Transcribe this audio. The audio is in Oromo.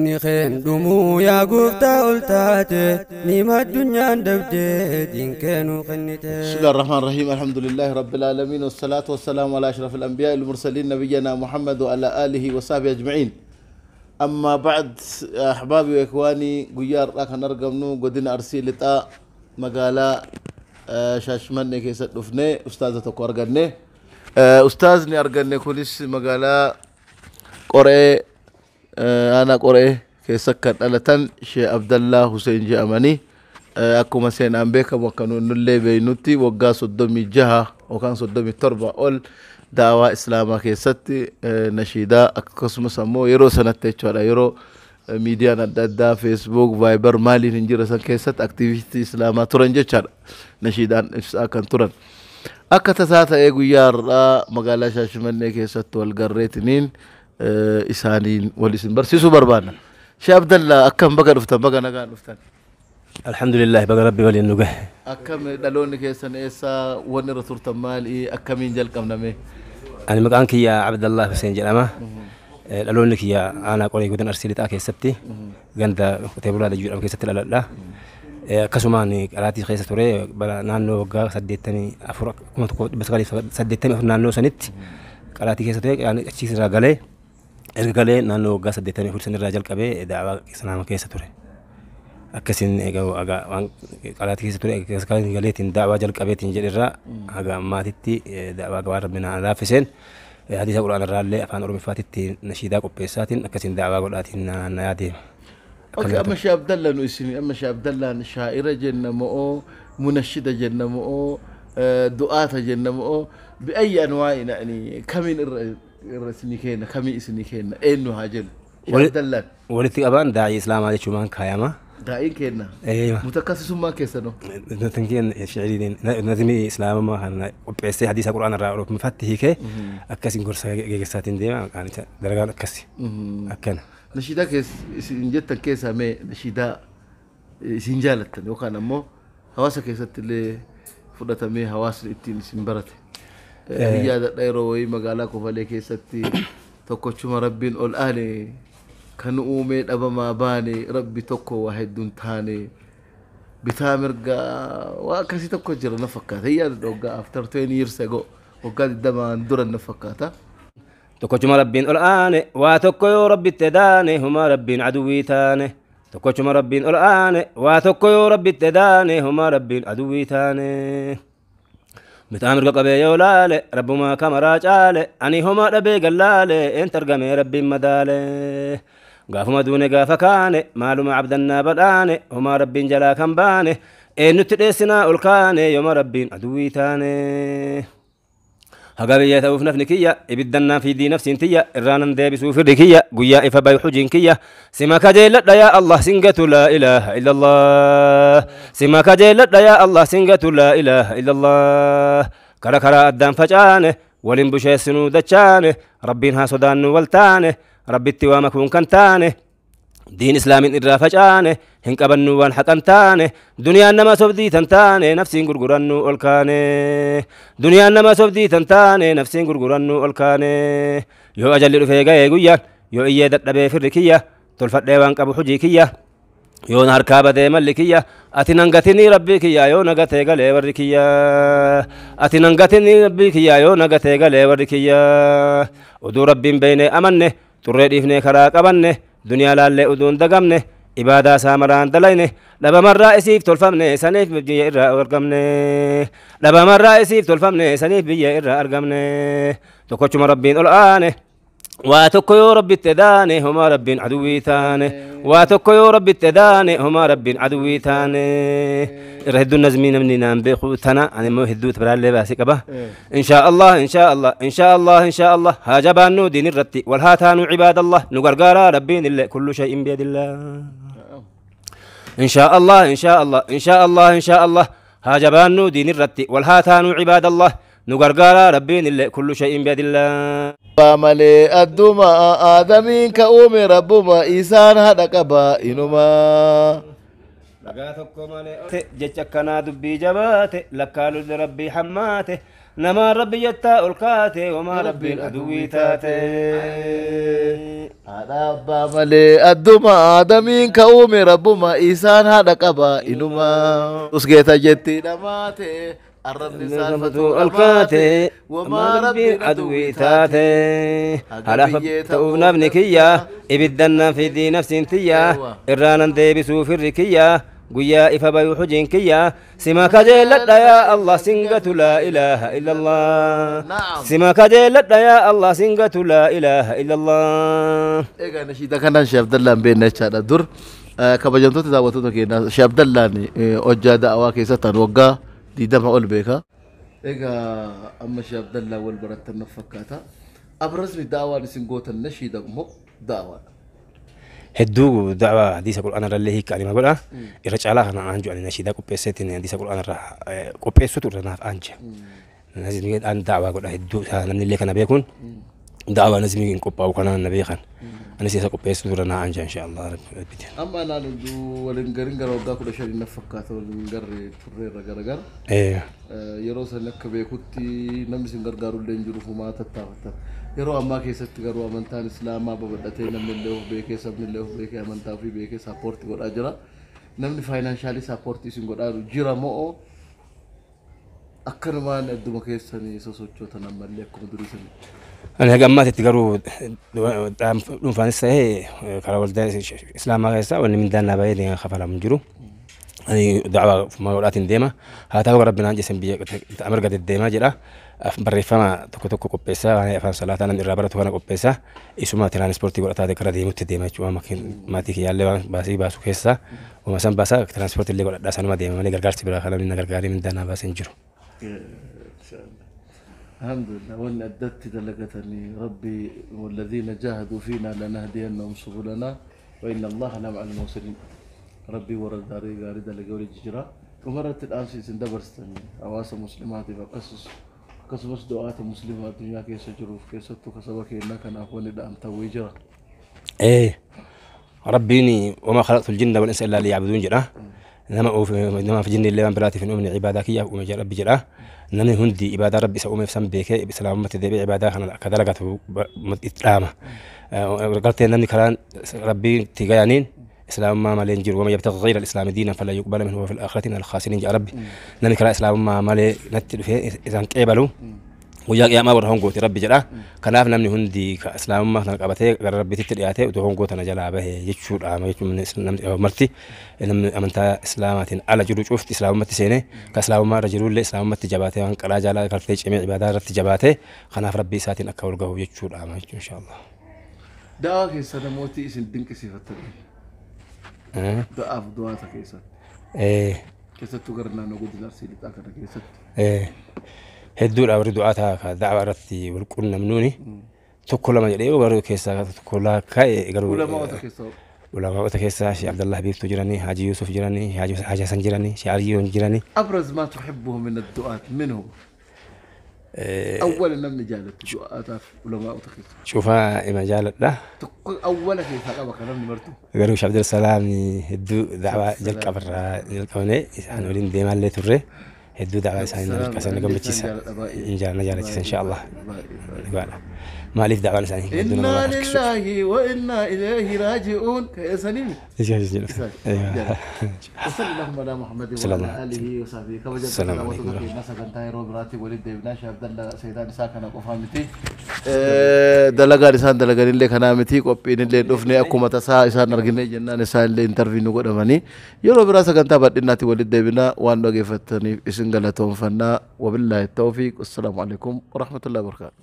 Keen dhumuu yaa gooftaa ol taate nima addunyaan dabdee diinkeenuu kennite. بسم الله الرحمن الرحيم، الحمد لله رب العالمين، والصلاة والسلام على أشرف الأنبياء المرسلين، نبينا محمد وعلى آله وصحبه أجمعين. أما بعد، أحبابي وإخواني، guyyaa har'aa kan argamnu godina Arsii Lixaa magaalaa Shaashmannee keessatti dhufnee ustaaza tokko arganne. Ustaazni arganne kunis magaalaa Qoree, aanaa Qoree keessa kan dhalatan Shee Abdallaa Hussein jedhamanii, akkuma seenaan beekamu, akka nullee beeynutti, waggaa 36 yookaan 37 ol daawaa islaamaa keessatti nashiidaa, akkasumas ammoo yeroo sanatti jechuudha, yeroo miidiyaan adda addaa, Facebook, Viber maaliin hin jira san keessatti, aktiivistii islaamaa turan jechaadha, nashiidaan ibsaa kan turan. Akka tasaa ta'ee guyyaa har'aa magaalaa Shaashimannee keessatti wal garreetiniin isaaniin wal isin barsiisuu barbaanna. Shee Abdallaa, akkam, baga dhuftan, baga nagaan dhuftan. Alhamdulillah, baga rabbi waliin nu gahe. Akkam, dhaloonni keessan eessaa, wanni irra turtan maali, akkamiin jalqabname? Ani maqaan kiyya Abdallah Hussein jedhama. Dhaloonni kiyya aanaa Qoree, godina Arsii Lixaa keessatti, ganda qotee bulaa Dajjuu jedhamu keessatti dhaladha. Akkasumaan qaraatii keessa ture bara naannoo waggaa 84, 1984 naannoo sanitti qaraatii keessa ture. Achiis irraa galee, erga galee naannoo waggaa 84 sanirraa jalqabee daawaa islaama keessa ture. Akkasiin egaa waan qaraatii keessa ture akkasiin galeetiin daawaa jalqabeetiin jedhirraa haga ammaatitti daawaa waan rabbi naa laaffiseen hadiisa quraana irraallee afaan oromiffaatitti nashiidaa qopheessaatiin akkasiin daawaa godhaatiin naanna'aa deema. Okay, amma Shee Abdalla nu isin, amma Shee Abdallaan shaa'ira jenna moo munashida jenna moo du'aata jenna moo bi'ayyi anwaa'in, yani kamiin irra isinii kenna, kamii isinii kenna, eenyu haa jennu Shee Abdallaan? Walitti qabaan daa'ii islaamaa jechuun kaayama. Daa'iin kenna. Mutakassisummaan keessanoo? Nutin shi'iriin nazmii islaamaa kana qopheessee hadiisa quraana irraa oromiffaatti hiikee akkasiin gorsa geggeessaatiin deema, maqaan isa dalagaan akkasi. Akkana. Nashiidaa keessa isin jettan keessaa mee nashiidaa isin jaalattan yookaan ammoo hawaasa keessatti illee fudhatamee hawaasni ittiin isin barate. Ni yaadadha, yeroo wayii magaalaa Kofalee keessatti "Tokkochuma rabbiin ol aane kan uumee dhabamaa baane, rabbi tokko waa hedduun taane, bitaa mirgaa" waa akkasii tokko jira na fakkaata. Hin yaadadha, waggaa after 20 years ago, waggaa 20n dura na fakkaata. Tokkochuma rabbiin ol aane, waa tokko yoo rabbitti daane, humaa rabbiin aduwwii taane. Tokkochuma rabbiin ol aane, waa tokko yoo rabbitti daane, humaa rabbiin aduwwii taane. Bitaa mirga qabee yoo laale, rabbumaa kamaraa caale, ani homaa dhabee gallaale, eent argamee rabbiin madaale. Gaafuma duune gaafa kaane, maaluma abdannaa badhaane, homaa rabbiin jalaa kan baane, eenyutti dheessinaa ol kaane, yooma rabbiin aduwwii taane. Haga biyya ta'uuf nafni kiyya ibiddannaa fiidii nafsiin tiyya irraanan deebisuu firri kiyya guyyaa ifa bayu hujiin kiyya. Sima kajeelladha yaa Allah, singatu laa ilaaha illallah. Sima kajeelladha yaa Allah, singatu laa ilaaha illallah. Kara karaa addaan facaane, waliin busheessinuu dachaane, rabbiin haa sodaannu wal taane, rabbitti waa makuun kan taane, diin islaamin irraa facaane, hin qabannu waan haqan taane, duniyaan nama sobdii tan taane, nafsiin gurgurannu ol kaane, duniyaan nama sobdii tan taane, nafsiin gurgurannu ol kaane. Yoo ajalli dhufee ga'ee guyyaan, yoo iyyee dadhabee firri kiyya, tolfadhee waan qabu hujii kiyya, yoo na harkaa badee malli kiyya, ati nan gatinii rabbii kiyya, yoo na gatee galee warri kiyya, ati nan gatinii rabbii kiyya, yoo na gatee galee warri kiyya. Oduu rabbiin beeynee amanne, xurree dhiifnee karaa qabanne, duniyaa laallee uduun dagamne, ibaadaa isaa maraan dalayne, dhabamarraa isiif tolfamne, saniif biyya irraa argamne, dhabamarraa isiif tolfamne, saniif biyya irraa argamne. Tokkochuma rabbiin ol aane, waa tokko yoo rabbitti daane, homaa rabbiin aduwwii taane. Waa tokko yoo rabbitti daane, homaa rabbiin aduwwii taane. Irra hedduun nazmii namni naan beeku tana, ani immoo hedduu biraallee baasee qaba. Inshaa Allah, inshaa Allah, inshaa Allah, inshaa Allah, haa jabaannu diin irratti, wal haa taanu cibaadallah, nu gargaaraa rabbiin illee, kullu shay'in biyadillah. Inshaa Allah, inshaa Allah, inshaa Allah, inshaa Allah, haa jabaannu diin irratti, wal haa taanu cibaadallah, nu gargaaraa rabbiin illee, kullu shay'in biyadillah. Malee adduma aadamiin ka uume rabbuma, isaan haadha qaba inuma. Dhagaa tokko malee jecha akkanaa dubbii jabaate, lakkaa lolli rabbii hammaate. نما ربي يتا الكاتي وما ربي الأدوي تاتي هذا أبا ملي الدما آدمين كومي ربما إيسان هذا كبا إنما أسجيتا جتي نماتي الرب الكاتي وما ربي الأدوي تاتي على فتؤنا ابنكيا إبدنا في دي نفس تيا إرانا ديبسو في الركيا قيا إفا بيحجنكيا سماك جلت يا الله سنقة لا إله إلا الله سماك جلت يا الله سنقة لا إله إلا الله. إيه نشيدة كان شيخ عبد الله بين نشادة در كبجنتو تداوتو كينا شيخ عبد الله أجا دعوة كيسة وقع دي دم أقول بيكا. إيه أما شيخ عبد الله والبرت النفكاتا أبرز الدعوة لسنقوة النشيدة مو دعوة. هدو دعوة حديث القرآن اللي هيك أنا ما أقولها إرجع لها أنا أنجو أنا نشيدة كوبيستين حديث القرآن راح كوبيستو ترى أنجو لازم أن دعوة أقول هدو أنا اللي كان بيكون دعوة لازم يكون وكان النبي خان أنا سيسا كوبيستو ترى أنجو إن شاء الله رب. أما أنا ندو ولنقرن قرا كل شيء نفكات ولنقر ترى رجع إيه يروس لك بيكوتي نمسك قرقارو اللي نجرو فما تتاوت yeroo ammaa keessatti garuu amantaan islaamaa babal'atee namni illee of beekee sabni illee of beekee amantaa ofii beekee saappoortii godhaa jira. Namni faayinaanshaali saappoortii isin godhaa jira moo akkanumaan adduma keessanii sosochootan ammallee akkuma durii sanii. Ani haga ammaatitti garuu dhuunfaanis ta'ee karaa waldaa islaamaa keessaa wanni mindaan naa baay'ee kafalamu jiru. Ani da'awaa ofumaa godhaatiin deema. Haa ta'u rabbi naan jessen biyya amarga deddeemaa jedha. Barreeffama tokko tokko qopheessaa afaan salaataa namni irraa baratu kana qopheessaa isuma tiraanspoortii godhataa gara deemutti deema jechuudha. Maatii kiyyaallee waan baasii baasu keessaa uuma san baasaa tiraanspoortii illee godhadhaa sanuma deema malee gargaarsi biraa kan namni na gargaaree mindaan naa baasee hin jiru. Alhamdulillah wanni addatti dalagatanii rabbi walladhiina jahaduu fiinaa lanahdiyannahum subulanaa wa inna allaha lama'a al-muhsinin. Rabbi warra gaarii gaarii dalagee waliin jira. Dhumarratti dhaamsi isin dabarsitanii hawaasa muslimaatiif akkasumas du'aata muslimaa addunyaa keessa jiruuf keessattuu kasaba keenyaa kanaaf wanni dhaamtan wayii jira. Rabbiin wamaa khalaqtul jinna wal insa illaa liya'buduun jedha. Nama fi jinni illee waan biraatiif hin uumne ibaadaa kiyyaaf uume jedha Rabbi jedha. Namni hundi ibaadaa Rabbi isa uumeef san beekee islaamummaatti deebi'ee ibaadaa kana akka dalagatu itti dhaama. Galtee namni karaan Rabbii itti gayaniin إسلام ما مالين جير وما يبتغي غير الإسلام دينا فلا يقبل منه وفي الآخرة من الخاسرين جاء ربي نمي كلا إسلام ما مالي نتل فيه إذا قبلوا ويا يا ما ورهون قوتي ربي جرا كناف نمني هندي كإسلام ما نقبته غير ربي تترياته وتهون قوتنا جلا به يشور عام يشور من مرتي نم أمنتا إسلامات على جروج شفت إسلام ما تسينه كإسلام ما رجلوا الإسلام ما تجابته عن كلا جلا كرتيج جميع عبادات تجابته خناف ربي ساتين أكول قهو يشور عام إن شاء الله. دعاك السلاموتي إسم دينك صفتك. Da'aaf du'aata keessatti. Keessattuu gara naannoo godina Arsii lixaa kana keessatti. Hedduudha warri du'aata da'awaa irratti wal quunnamnuuni tokko lama jedhee garuu keessaa tokko laakkaa'e garuu. Ulamaa'ota keessaa Sheekh Abdallah Biiftuu jiranii, Haaji Yuusuf jiranii, Haaji Hasan jiranii, Sheekh Aliyyoon jiranii. أبرز ما تحبه من الدعاة من هو؟ أول namni jaallattu du'aataaf ulamaa'ota keessa. Cufaa ima jaalladha. Tokko awwala keessaa qaba kan namni martu. Garuu Sheekh Abdulsalaam hedduu da'waa jalqabarraa jalqabne isaan waliin deemaallee turre hedduu da'waa isaanii na harkasan na gammachiisa. Na jaalachiisa insha Allah. Dhugaadha. Maaliif da'waan isaanii hedduu nama إنا harkisu. لله وإنا إليه راجعون كيسنين. وصلى اللهم على محمد السلام وعلى آله وصحبه كما السلام جاءت عليكم ورحمة الله sagantaa yeroo biraatti walitti deebinaa Sheekh Abdallah Seydaan isaa kana qofaa miti. Dalagaan isaan dalaganillee kanaa miti qophiinillee dhufne akkuma tasaa isaan argine jennaan isaan illee intarviyu nu godhamanii yeroo biraa sagantaa bal'inaatti walitti deebinaa waan dhageeffattaniif isin galatoomfannaa wabillaahi tawfiiq assalaamu alaikum warahmatullahi wabarakaatu.